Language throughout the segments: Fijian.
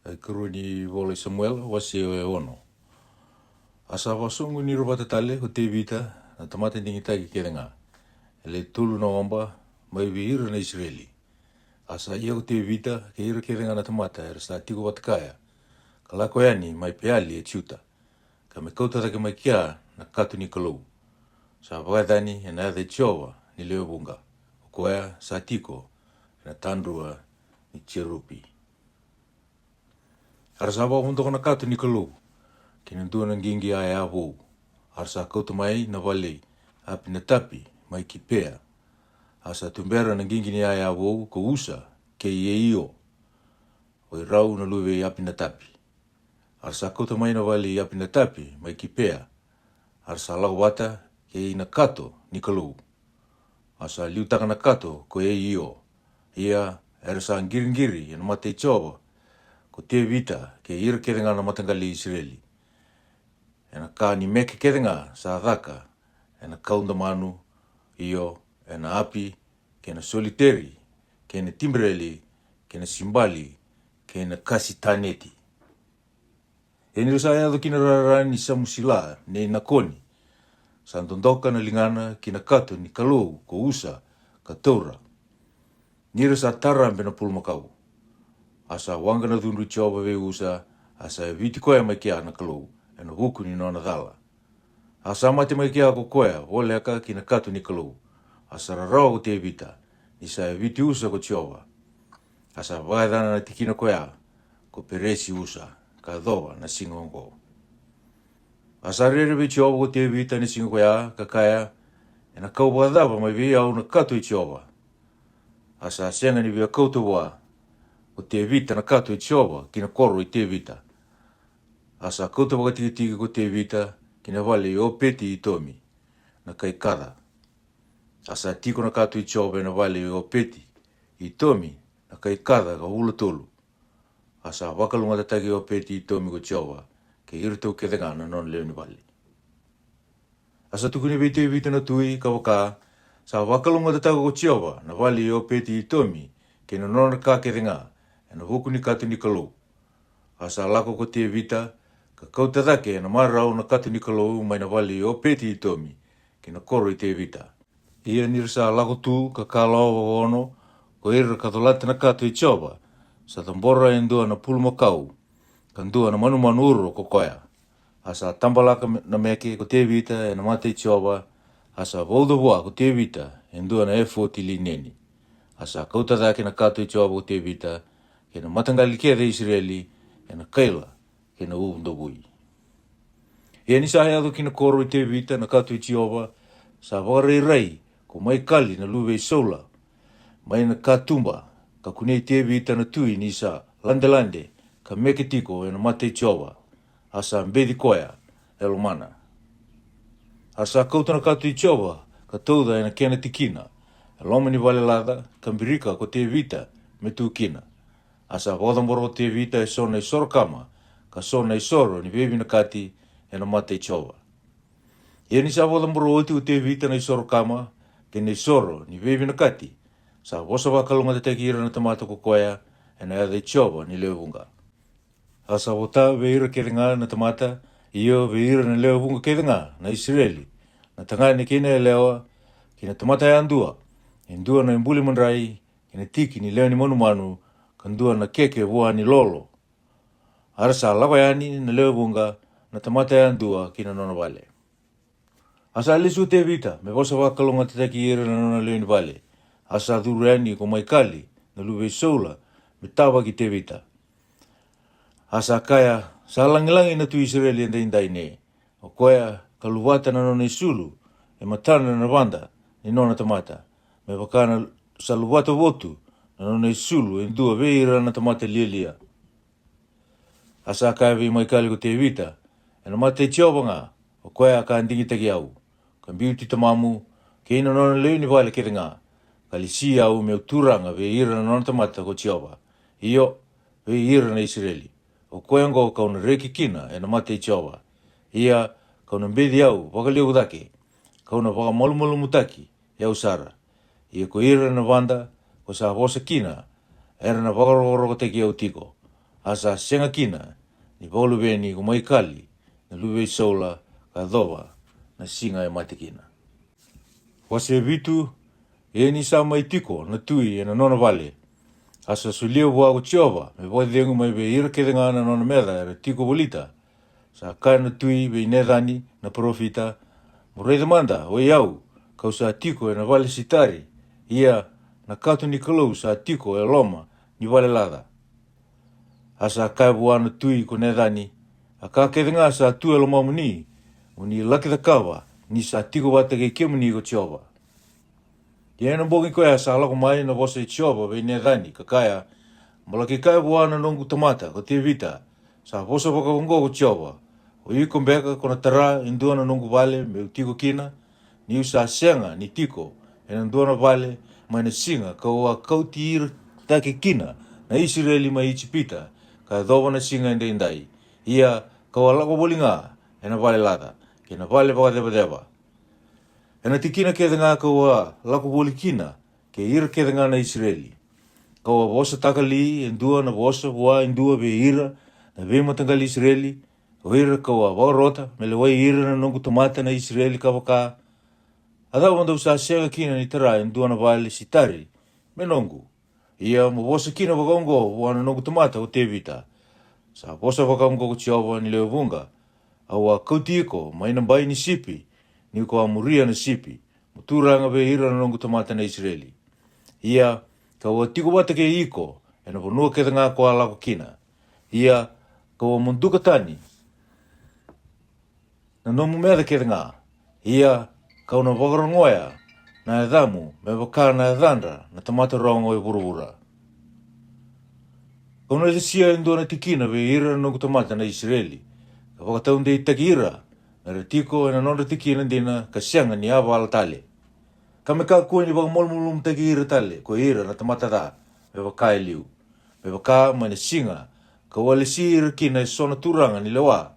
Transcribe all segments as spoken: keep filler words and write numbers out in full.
E karua ni vola i Samuela, wase e ono. A sa vakasoqoni ira vata tale ko Tevita na tamata digitaki kece ga, e le tolu na oba, mai vei ira na Isireli. A sa ia ko Tevita kei ira kece ga na tamata era sa tiko vata kaya, ka lako yani mai Peali e Juta, ka me kauta cake mai kea na kato ni Kalou, sa vakayacani ena yaca i Jiova ni lewe vuqa, o koya sa tiko ena tadrua ni jerupi. A ra sa vakavodoka na kato ni Kalou ki na dua na qiqi yaya vou, a ra sa kauta mai na vale i Apinatapi mai Kipea. A sa tubera na qiqi ni yaya vou ko Usa kei Eio, o i rau na luve i Apinatapi. A ra sa kauta mai na vale i Apinatapi mai Kipea, a ra sa lako vata kei na kato ni Kalou. A sa liutaka na kato ko Eio. Ia era sa qiriqiri ena mata i Jiova ko Tevita kei ira kece ga na mataqali i Isireli, ena ka ni meke kece ga sa caka, ena kaudamanu, io, ena api, kei na soliteri, kei na tibereli, kei na sibali, kei na kasitaneti. Ia ni ra sa yaco ki na rara ni samusila nei Nakoni, sa dodoka na ligana ki na kato ni Kalou ko Usa, ka taura, ni ra sa tarabe na pulumakau. A sa waqa na cudru i Jiova vei Usa, a sa yaviti koya mai kea na Kalou ena vuku ni nona cala. A sa mate mai kea ko koya voleka ki na kato ni Kalou. A sa rarawa ko Tevita, ni sa yaviti Usa ko Jiova. A sa vakayacana na tikina koya ko Peresi Usa, ka yacova na siga oqo. A sa rere vei Jiova ko Tevita na siga koya, ka kaya, ena kau vakacava mai vei au na kato i Jiova? A sa sega ni via kauta vua ko Tevita na kato i Jiova ki na koro i Tevita. A sa kauta vakatikitiki ko Tevita ki na vale i Opeti Itomi na kai kaca. A sa tiko na kato i Jiova ena vale i Opeti Itomi na kai kaca ka vula tolu. A sa vakalougatataki Opeti Itomi ko Jiova kei iratou kece ga na nona lewe ni vale. A sa tukuni vei Tevita na tui, ka vaka, sa vakalougatataka ko Jiova na vale i Opeti Itomi kei na nona ka kece ga ena vuku ni kato ni Kalou. A sa lako ko Tevita, ka kauta cake ena marau na kato ni Kalou mai na vale i Opeti Itomi ki na koro i Tevita. Ia ni ra sa lako tu ka kalawa vakaono ko ira ka colata na kato i Jiova, sa cabora e dua na pulumakau, ka dua na manumanu uro ko koya. A sa tabalaka me- na meke ko Tevita ena mata i Jiova. A sa vauca vua ko Tevita e dua na efoti lineni. A sa kauta cake na kato i Jiova ko Tevita kei na mataqali kece i Isireli ena kaila kei na uvu davui. Ia ni sa yaco ki na koro i Tevita na kato i Jiova, sa vakarairai ko Maikali na luve i Saula mai na katuba, ka kunei Tevita na tui ni sa ladelade ka meke tiko ena mata i Jiova. A sa beci koya e lomana. A sa kauta na kato i Jiova ka tauca ena kena tikina e loma ni vale laca, ka birika ko Tevita me tu kina. A sa vakacabora ko Tevita e so na isoro kama ka so na isoro ni veivinakati ena mata i Jiova. Ia ni sa vakacabora oti ko Tevita na isoro kama kei na isoro ni veivinakati, sa vosa vakalougatataki ira na tamata ko koya ena yaca i Jiova ni lewe vuqa. A sa vota vei ira kece ga na tamata, io, vei ira na lewe vuqa kece ga na Isireli, na tagane kei na yalewa, kei na tamata yadua, e dua na ibuli madrai, kei na tiki ni lewe ni manumanu, ka dua na keke vua ni lolo. A ra sa lako yani na lewe vuqa, na tamata yadua ki na nona vale. A sa lesu ko Tevita me vosa vakalougatataki ira na nona lewe ni vale. A sa curu yani ko Maikali na luve i Saula me tavaki Tevita. A sa kaya, sa lagilagi na tui Isireli edaidai ne, o koya ka luvata na nona isulu e matana na vada ni nona tamata, me vaka na sa luvata votu na nona isulu e dua vei ira na tamata lialia. A sa kaya vei Maikali ko Tevita, ena mata i Jiova ga, o koya ka digitaki au, ka biuti tamamu kei na nona lewe ni vale kece ga, ka lesi au meu turaga vei ira na nona tamata ko Jiova, io, vei ira na Isireli. O koya oqo kau na reki kina ena mata i Jiova. Ia kau na beci au vakalevu cake, kau na vakamalumalumutaki e au sara. Ia ko ira na vada ko sa vosa kina, era na vakarokorokotaki au tiko. A sa sega kina ni vakaluveni ko Maikali na luve i Saula ka yacova na siga e mate kina. Wase vitu. Ia ni sa mai tiko na tui e na nona vale, a sa solia vua ko Jiova me vakacegu mai vei ira kece ga na nona meca era tiko volita. Sa kaya na tui vei Necani na parofita, mo raica mada, oi au, ka'u sa tiko e na vale sitari, ia na kato ni Kalou sa tiko e loma ni vale laca. A sa kaya vua na tui ko Necani, a ka kece ga sa tu e lomamuni, mo ni laki cakava, ni sa tiko vata kei kemuni ko Jiova. Ia e na bogi koya sa lako mai na vosa i Jiova vei Necani, ka kaya, mo laki kaya vua na noqu tamata ko Tevita, sa vosa vakaoqo ko Jiova, o iko beka ko na tara e dua na noqu vale me'u tiko kina, ni'u sa sega ni tiko e na dua na vale mai na siga ka'u a kauti ira cake kina na Isireli mai Ijipita, ka yacova na siga edaidai, ia ka'u a lako voli ga e na vale laca, kei na vale vakacevaceva. E na tikina kece ga ka'u a lako voli kina kei ira kece ga na Isireli. Ka'u a vosataka li e dua na vosa vua e dua vei ira na veimataqali Isireli, o ira ka'u a vakarota me lewai ira na noqu tamata na Isireli, ka vaka, a cava dou sa sega kina ni tara e dua na vale sitari me noqu? Ia mo vosa kina vakaoqo vua na noqu tamata o Tevita, sa vosa vakaoqo ko Jiova ni lewe vuqa, au a kauti iko mai na bai ni sipi, ni ko a muria na sipi, mo turaga vei ira na noqu tamata na Isireli. Ia ka'u a tiko vata kei iko e na vanua kece ga ko a lako kina. Ia ka'u a muduka tani na nomu meca kece ga. Ia ka'u na vakarogoya na yacamu me vaka na yacadra na tamata rogo e vuravura. Ka'u na lesia e dua na tikina vei ira na noqu tamata na Isireli, ka vakataudeitaki ira me ra tiko e na nodra tikina dina ka sega ni yavala tale, ka me kakua ni vakamalumalumutaki ira tale ko ira na tamata ca me vaka e liu, me vaka mai na siga ka'u a lesi ira kina e so na turaga ni lewa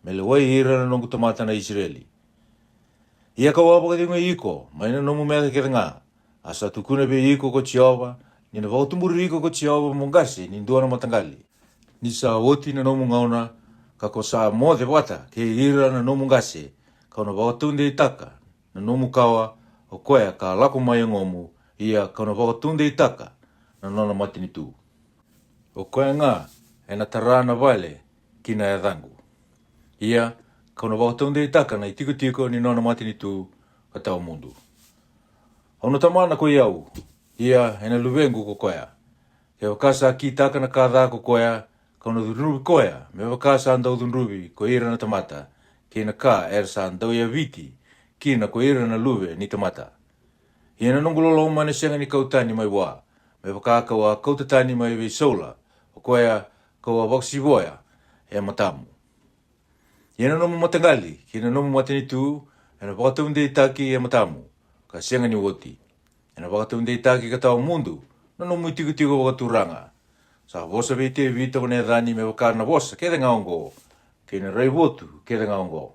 me lewai ira na noqu tamata na Isireli. Ia ka'u a vakacegui iko mai na nomu meca kece ga. A sa tukuna vei iko ko Jiova, ni na vakatuburi iko ko Jiova mo qase ni dua na mataqali, ni sa oti na nomu gauna, ka ko sa moce vata kei ira na nomu qase, ka'u na vakataudeitaka na nomu kawa, o koya ka lako mai yagomu, ia ka'u na vakataudeitaka na nona matanitu. O koya ga e na tara na vale ki na yacaqu. Ia ka'u na vakataudeitaka na itikotiko ni nona matanitu ka tawa mudu. Au na tamana ko i au, ia e na luvequ ko koya. Kevaka sa kitaka na ka ca ko koya, ka'u na cudruvi koya me vaka sa dau cudruvi ko ira na tamata, kei na ka era sa dau yaviti kina ko ira na luve ni tamata. Ia na noqu loloma ena sega ni kau tani mai vua, me vaka ka'u a kauta tani mai vei Saula, o koya ka'u a vakasivoya e matamu. Ia na nomu mataqali kei na nomu matanitu ena vakataudeitaki e matamu, ka sega ni oti. Ena vakataudeitaki ka tawa mudu na nomu itikotiko vakaturaga. Sa vosa vei Tevita ko Necani me vaka na vosa kece ga oqo, kei na raivotu kece ga oqo.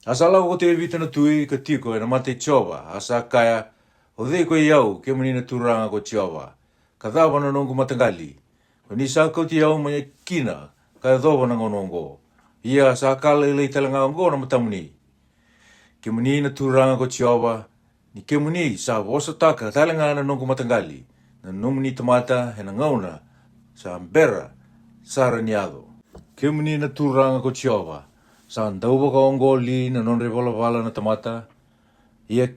A sa lako ko Tevita na tui ka tiko ena mata i Jiova, a sa kaya, o cei ko i au, kemuni na Turaga ko Jiova? Ka cava na noqu mataqali, ko ni sa kauti au mai kina ka yacova na gauna oqo? Ia sa ka lailai tale ga oqo na matamuni, kemuni na Turaga ko Jiova, ni kemuni sa vosataka tale ga na noqu mataqali, na nomuni tamata ena gauna sa bera sara ni yaco. Kemuni na Turaga ko Jiova, sa dau vakaoqo li na nodra ivalavala na tamata? Ia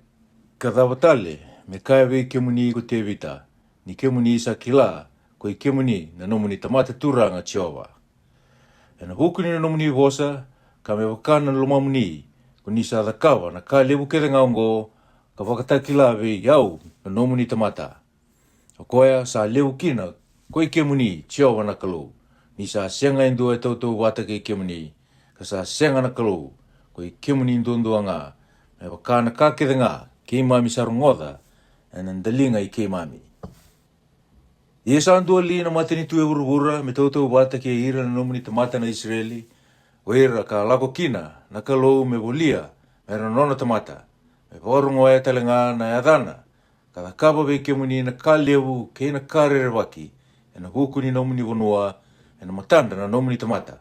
ka cava tale me kaya vei kemuni ko Tevita, ni kemuni sa kila ko i kemuni na nomuni tamata Turaga Jiova? Ena vuku ni na nomuni vosa, ka me vaka na lomamuni, ko ni sa cakava na ka levu kece ga oqo, ka vakatakila vei au na nomuni tamata. O koya sa levu kina ko i kemuni, Jiova na Kalou, ni sa sega e dua e tautauvata kei kemuni, ka sa sega na Kalou, ko i kemuni duadua ga, me vaka na ka kece ga keimami sa rogoca ena daliga i keimami. Ia sa dua li na matanitu e vuravura me tautauvata kei ira na nomuni tamata na Isireli, o ira ka lako kina na Kalou me volia me ra nona tamata, me vakarogoya tale ga na yacana, ka cakava vei kemuni na ka levu kei na ka rerevaki, e na vuku ni nomuni vanua, e na matadra na nomuni tamata,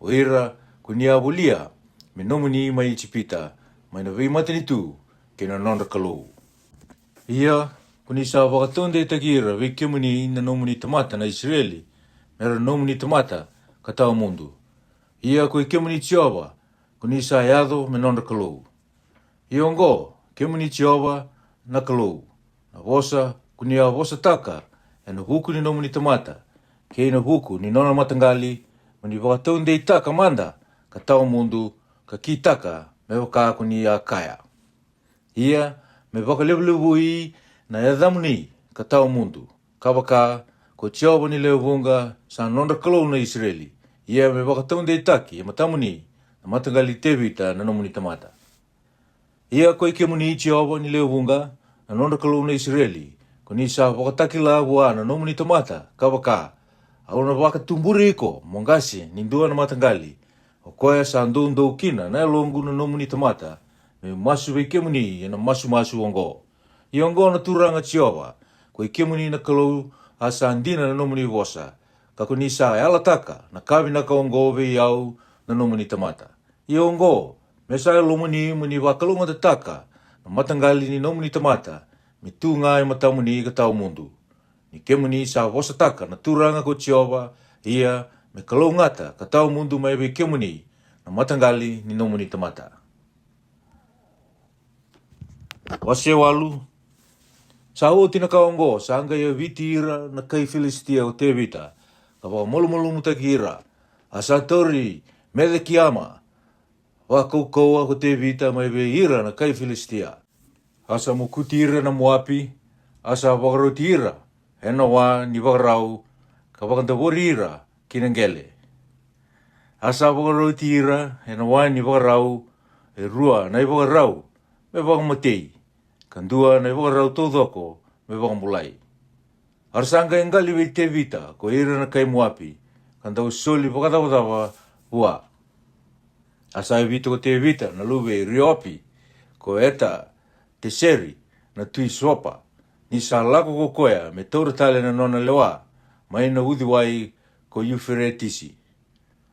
o ira ko ni a volia me nomuni mai Ijipita, mai na veimatanitu kei na nodra Kalou. Ia ko ni sa vakataudeitaki ira vei kemuni na nomuni tamata na Isireli me ra nomuni tamata ka tawa mudu. Ia ko i kemuni Jiova, ko ni sa yaco me nodra Kalou. Ia oqo, kemuni Jiova na Kalou, na vosa ko ni a vosataka e na vuku ni nomuni tamata, kei na vuku ni nona mataqali, mo ni vakataudeitaka mada ka tawa mudu, ka kitaka me vaka ko ni a kaya. Ia me vakalevulevui na yacamuni ka tawa mudu, ka vaka ko Jiova ni lewe vuqa sa nodra Kalou na Isireli. Ia me vakataudeitaki e matamuni na mataqali i Tevita na nomuni tamata. Ia ko i kemuni Jiova ni lewe vuqa, na nodra Kalou na Isireli, ko ni sa vakatakila vua na nomuni tamata, ka vaka, au na vakatuburi iko mo qase ni dua na mataqali, o koya sa doudou kina na yaloqu na nomuni tamata, me masu vei kemuni e na masumasu oqo. Ia oqo na Turaga Jiova, ko i kemuni na Kalou, a sa dina na nomuni vosa, ka ko ni sa yalataka na ka vinaka oqo vei au na nomuni tamata. Ia oqo, me sa yalomuni mo ni vakalougatataka na mataqali ni nomuni tamata, me tu ga e matamuni ka tawa mudu. Ni kemuni sa vosataka na Turaga ko Jiova, ia me kalougata ka tawa mudu mai vei kemuni na mataqali ni nomuni tamata. Wase walu. Sa oti na ka oqo, sa qai yaviti ira na kai Filisitia ko Tevita, ka vakamalumalumutaki ira. A sa tauri Mecekiama vakaukauwa ko Tevita mai vei ira na kai Filisitia. A sa mokuti ira na Moapi, a sa vakaroti ira e na wa ni vakarau, ka vakadavori ira ki na qele. A sa vakaroti ira e na wa ni vakarau e rua na i vakarau me vakamatei, ka dua na i vakarau taucoko me vakabulai. A ra sa qai qali vei Tevita ko ira na kai Moapi, ka dau soli vakacavacava vua. A sa yavita ko Tevita na luve i Riopi, ko Eta Teseri na tui Sopa, ni sa lako ko koya me taura tale na nona lewa mai na uciwai ko Iuferetisi.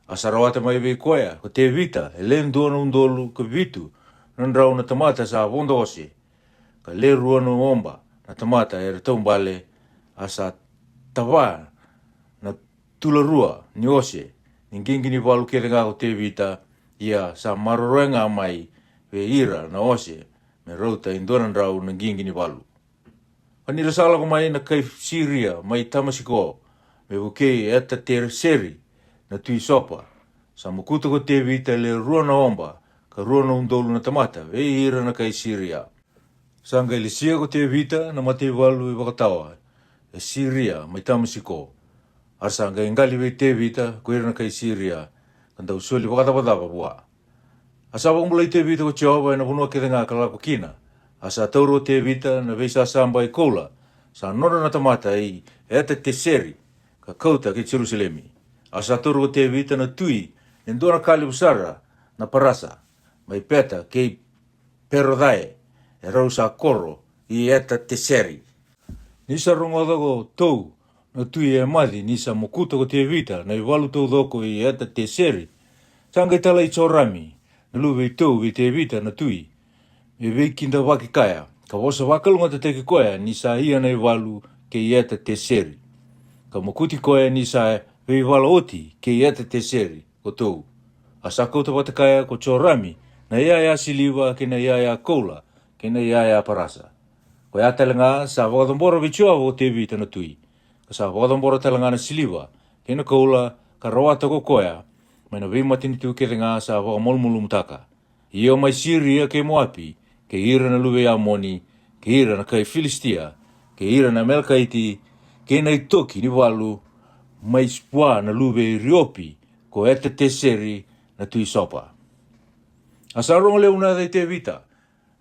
A sa rawata mai vei koya ko Tevita e le dua na udolu ka vitu na drau na tamata sa vodo ose, ka le rua na oba na tamata era taubale. A sa tava na tularua ni ose ni qiqi ni valu kece ga ko Tevita, ia sa maroroya ga mai vei ira na ose me rauta e dua na drau na qiqi ni valu. Ka ni ra sa lako mai na kai Siria mai Tamasiko me vukei Eta Teseri na tui Sopa, sa mokuta ko Tevita e le rua na oba ka rua na udolu na tamata vei ira na kai Siria. Sa qai lesia ko Tevita na mataivalu i vakatawa e Siria mai Tamasiko. A ra sa qai qali vei Tevita ko ira na kai Siria, ka dau soli vakacavacava vua. A sa vakabulai Tevita ko Jiova e na vanua kece ga ka lako kina. A sa taura ko Tevita na veisasaba i koula sa nodra na tamata i Eta Teseri, ka kauta ki Jerusalemi. A sa taura ko Tevita na tui e dua na ka levu sara na parasa, mai Peta kei Perocae, e rau sa koro i Eta Teseri. Ni sa rogoca ko Tou na tui Emaci ni sa mokuta ko Tevita na i valu taucoko i Eta Teseri, sa qai talai Jorami na luve i Tou vei Tevita na tui, me veikidavaki kaya, ka vosa vakalougatataki koya ni sa ia na i valu kei Eta Teseri, ka mokuti koya ni sa veivala oti kei Eta Teseri ko Tou. A sa kauta vata kaya ko Jorami na iyaya siliva kei na iyaya koula kei na iyaya parasa. Koya tale ga sa vakacabora vei Jiova ko Tevita na tui, ka sa vakacabora tale ga na siliva kei na koula, ka rawata ko koya mai na veimatanitu kece ga sa vakamalumalumutaka, io mai Siria kei Moapi, kei ira na luve i Amoni, kei ira na kai Filisitia, kei ira na Amelekaiti, kei na i toki ni valu mai vua na luve i Riopi ko Eta Teseri na tui Sopa. A sa rogo levu na yaca i Tevita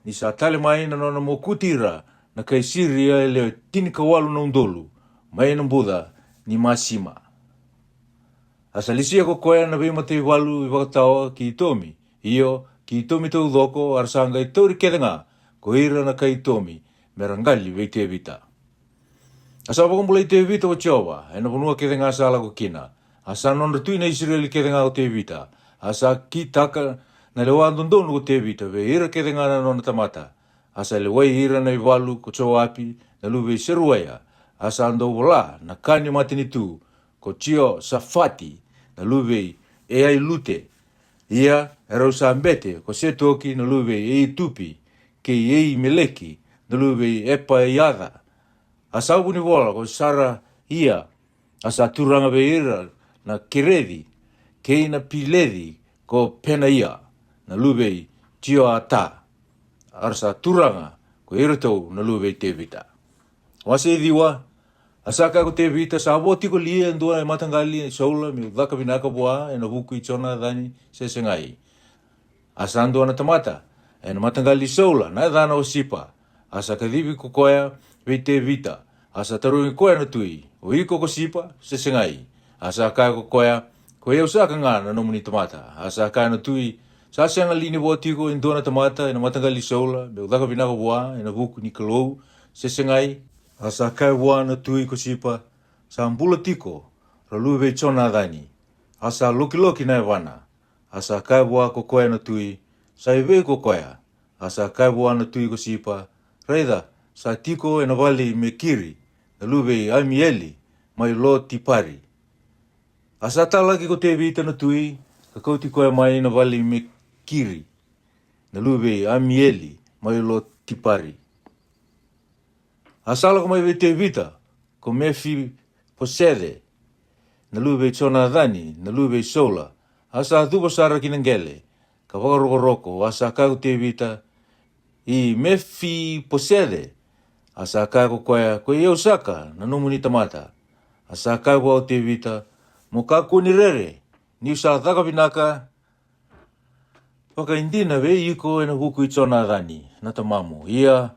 ni sa tale mai na nona mokuti ira na kai Siria e le tinikawalu na udolu mai na buca ni Masima. A sa lesia ko koya na veimataivalu i vakatawa ki Itomi, io, ki Itomi taucoko, a ra sa qai tauri kece ga ko ira na kai Itomi me ra qali vei Tevita. A sa vakabulai Tevita ko Jiova e na vanua kece ga sa lako kina. A sa nodra tui na Isireli kece ga ko Tevita. A sa kitaka na lewa dodonu ko Tevita vei ira kece ga na nona tamata. A sa lewai ira na ivalu ko Joapi na luve i Seruaia. A sa dau vola na ka ni matanitu ko Jiosafati na luve i Eailute. Ia e rau sa bete ko Setoki na luve i Eitupi kei Eimeleki na luve i Epaiaca. A sa vunivola ko Saraia, a sa turaga vei ira na Kereci kei na Pileci ko Penaia na luve i Jioata, a ra sa turaga ko iratou na luve i Tevita. Wase e ciwa. A sa kaya ko Tevita, sa vo tiko li e dua e mataqali i Saula meu caka vinaka vua e na vuku i Jonacani se segai? A sa dua na tamata e na mataqali i Saula na yacana o Sipa. A sa kacivi ko koya vei Tevita. A sa tarogi koya na tui, o iko ko Sipa se segai? A sa kaya ko koya, ko i au saka ga na nomuni tamata. A sa kaya na tui, sa sega li ni vo tiko e dua na tamata e na mataqali i Saula meu caka vinaka vua e na vuku ni Kalou se segai? A sa kaya vua na tui ko Sipa, sa bula tiko ra luve i Jonacani. A sa lokiloki na yavana. A sa kaya vua ko koya na tui, sa i vei ko koya? A sa kaya vua na tui ko Sipa, raica, sa tiko e na vale i Mekiri na luve i Amieli mai Lotipari. A sa talaki ko Tevita na tui ka kauti koya mai na vale i Mekiri na luve i Amieli mai Lotipari. A sa lako mai vei Tevita ko Mefiposece na luve i Jonacani na luve i Saula. A sa cuva sara ki na qele ka vakarokoroko. A sa kaya ko Tevita, i Mefiposece. A sa kaya ko koya, ko i au saka na nomuni tamata. A sa kaya vua o Tevita, mo kakua ni rere, niu sa caka vinaka vakaidina vei iko e na vuku i Jonacani na tamamu. Ia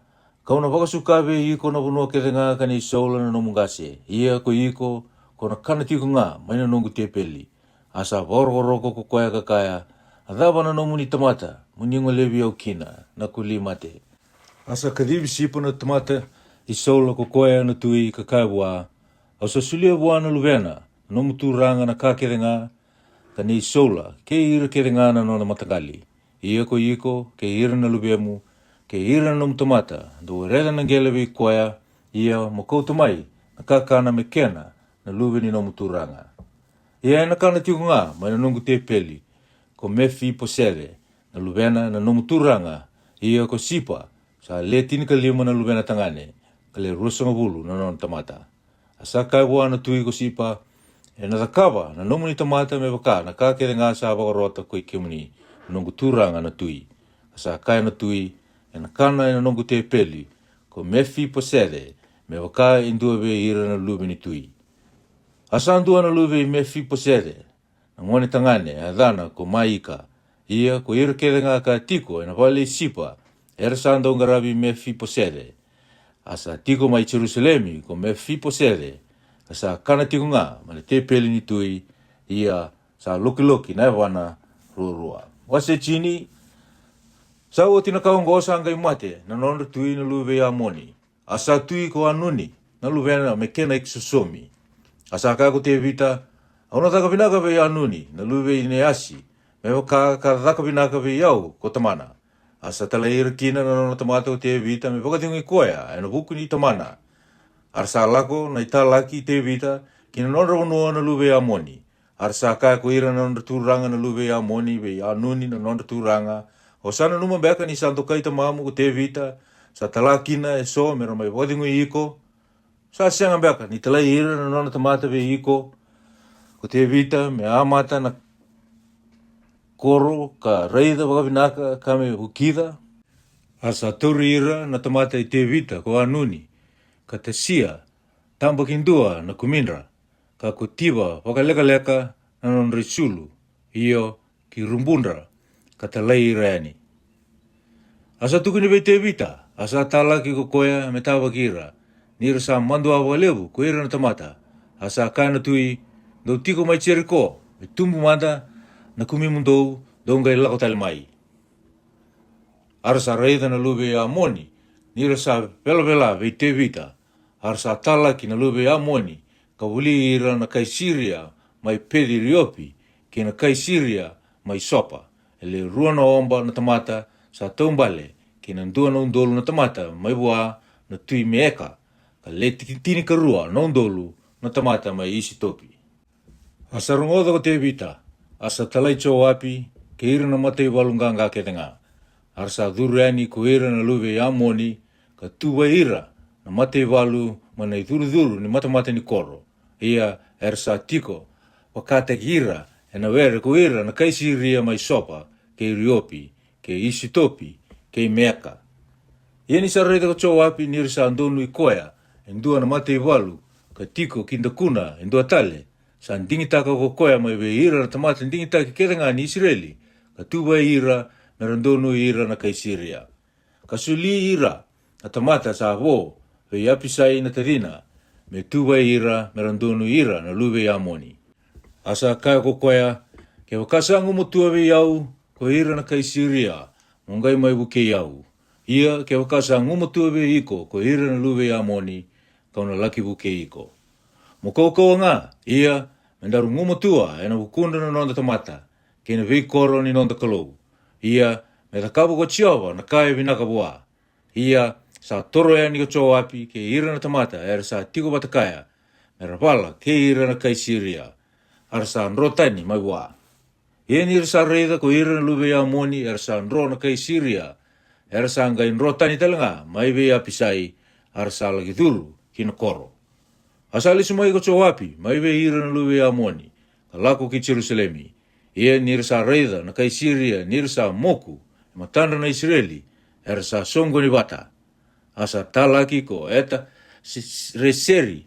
kau na vakasuka vei iko na vanua kece ga ka nei Saula na nomu qase. Ia ko iko, ko na kana tiko ga mai na noqu tepeli. A sa vakarokoroko ko koya ka kaya, a cava na nomuni tamata mo ni golevi au kina na koli mate? A sa kacivi Sipa na tamata i Saula ko koya na tui ka kaya vua, au sa solia vua na luvena na nomu turaga na ka kece ga ka nei Saula kei ira kece ga na nona mataqali. Ia ko iko kei ira na luvemu kei ira na nomu tamata dou wereca na qele vei koya. Ia mo kauta mai na kakana me kena na luve ni nomu turaga. Ia ena kana tiko ga mai na noqu tepeli ko Mefiposece na luvena na nomu turaga. Ia ko Sipa sa le tinikalima na luvena tagane ka le ruasagavulu na nona tamata. A sa kaya vua na tui ko Sipa, ena cakava na nomuni tamata me vaka na ka kece ga sa vakarota ko i kemuni na noqu turaga na tui. A sa kaya na tui, ena kana e na noqu tepeli ko Mefiposece me vaka e dua vei ira na luve ni tui. A sa dua na luve i Mefiposece na gone tagane a yacana ko Maika. Ia ko ira kece ga ka tiko e na vale i Sipa era sa dau qaravi Mefiposece. A sa tiko mai Jerusalemi ko Mefiposece ka sa kana tiko ga mai na tepeli ni tui. Ia sa lokiloki na yavana ruarua. Wase tini. Sa oti na ka oqo sa qai mate na nodra tui na luve i Amoni. A sa tui ko Anuni na luvena me kena ikisosomi. A sa kaya ko Tevita, au na caka vinaka vei Anuni na luve i Neasi me vaka ka caka vinaka vei au ko tamana. A sa talai ira kina na nona tamata ko Tevita me vakacegui koya e na vuku ni tamana. A ra sa lako na italaki i Tevita ki na nodra vanua na luve i Amoni. A ra sa kaya ko ira na nodra turaga na luve i Amoni vei Anuni na nodra turaga, o sa nanuma beka ni sa dokai tamamu ko Tevita, sa tala kina e so me ra mai vakacegui iko? Sa sega beka ni talai ira na nona tamata vei iko ko Tevita me a mata na koro ka raica vakavinaka ka me vukica? A sa tauri ira na tamata i Tevita ko Anuni ka tasia tabakidua na kumidra ka kotiva vakalekaleka na nodra isulu, io, ki rubudra, ka talai ira yani. A sa tukuni vei Tevita, a sa talaki ko koya me tavaki ira, ni ra sa madua vakalevu ko ira na tamata. A sa kaya na tui, dou tiko mai Jeriko me tubu mada na kumimudou, dou qai lako tale mai. A ra sa raica na luve i Amoni ni ra sa velavela vei Tevita. A ra sa talaki na luve i Amoni ka voli ira na kai Siria mai Peci-riopi kei na kai Siria mai Sopa, e le rua na oba na tamata sa taubale, kei na dua na udolu na tamata mai vua na tui Meeka, ka le ti- tinikarua na udolu na tamata mai Isitopi. A sa rogoca ko Tevita, a sa talai Joapi kei ira na mataivalu qaqa kece ga. A ra sa curu yani ko ira na luve i Amoni, ka tuvai ira na mataivalu mai na icurucuru ni matamata ni koro. Ia era sa tiko vakataki ira e na were ko ira na kai Siria mai Sopa, kei Riopi, kei Isitopi, kei Meeka. Ia ni sa raica ko Joapi ni ra sa donui koya e dua na mataivalu, ka tiko ki dakuna e dua tale, sa digitaka ko koya mai vei ira na tamata digitaki kece ga ni Isireli, ka tuvai ira me ra donui ira na kai Siria. Ka soli ira na tamata sa vo vei Apisai na tacina, me tuvai ira me ra donui ira na luve i Amoni. A sa kaya ko koya, Kevaka sa gumatua vei au ko ira na kai Siria, mo qai mai vukei au. Ia kevaka sa gumatua vei iko ko ira na luve i Amoni, kau na laki vukei iko. Mo kaukauwa ga, ia me daru gumatua e na vukudra na noda tamata, kei na veikoro ni noda Kalou. Ia me cakava ko Jiova na ka e vinaka vua. Ia sa toro yani ko Joapi kei ira na tamata era sa tiko vata kaya, me ra vala kei ira na kai Siria, a ra sa dro tani mai vua. Ia ni ra sa raica ko ira na luve i Amoni era sa dro na kai Siria, era sa qai dro tani tale ga mai vei Apisai, a ra sa laki curu ki na koro. A sa lesu mai ko Joapi mai vei ira na luve i Amoni, ka lako ki Jerusalemi. Ia ni ra sa raica na kai Siria ni ra sa moku e matadra na Isireli, era sa soqoni vata. A sa talaki ko Eta Se- Reseri,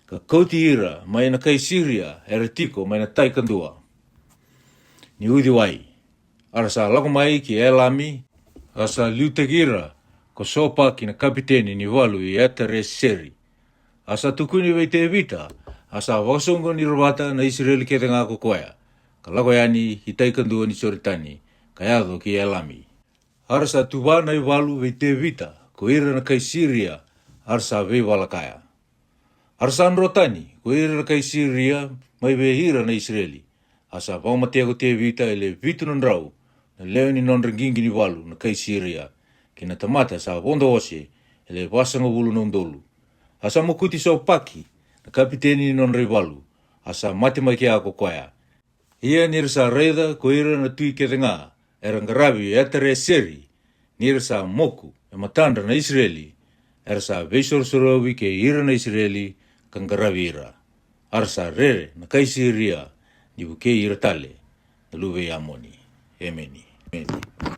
ka kauti ira mai na kai Siria era tiko mai na tai kadua ni uciwai. A ra sa lako mai ki Elami, a sa liutaki ira ko Sopaki na kapiteni ni valu i Eta Reseri. A sa tukuni vei Tevita, a sa vakasoqoni ira vata na Isireli kece ga ko koya, ka lako yani ki tai kadua ni Joritani, ka yaco ki Elami. A ra sa tuva na ivalu vei Tevita ko ira na kai Siria, a ra sa veivala kaya. A ra sa dro tani ko ira na kai Siria mai vei ira na Isireli. A sa vakamatea ko Tevita e le vitu na drau na lewe ni nodra qiqi ni valu na kai Siria, kei na tamata sa vodo ose e le vasagavulu na udolu. A sa mokuti Sopaki na kapiteni ni nodra ivalu, a sa mate mai kea ko koya. Ia ni ra sa raica ko ira na tui kece ga era qaravi Eta Reseri, ni ra sa moku e matadra na Isireli, era sa veisorosorovi kei ira na Isireli, ka qaravi ira. A ra sa rere na kai Siria ni vukei ira tale na luve i Amoni. Emeni. Emeni.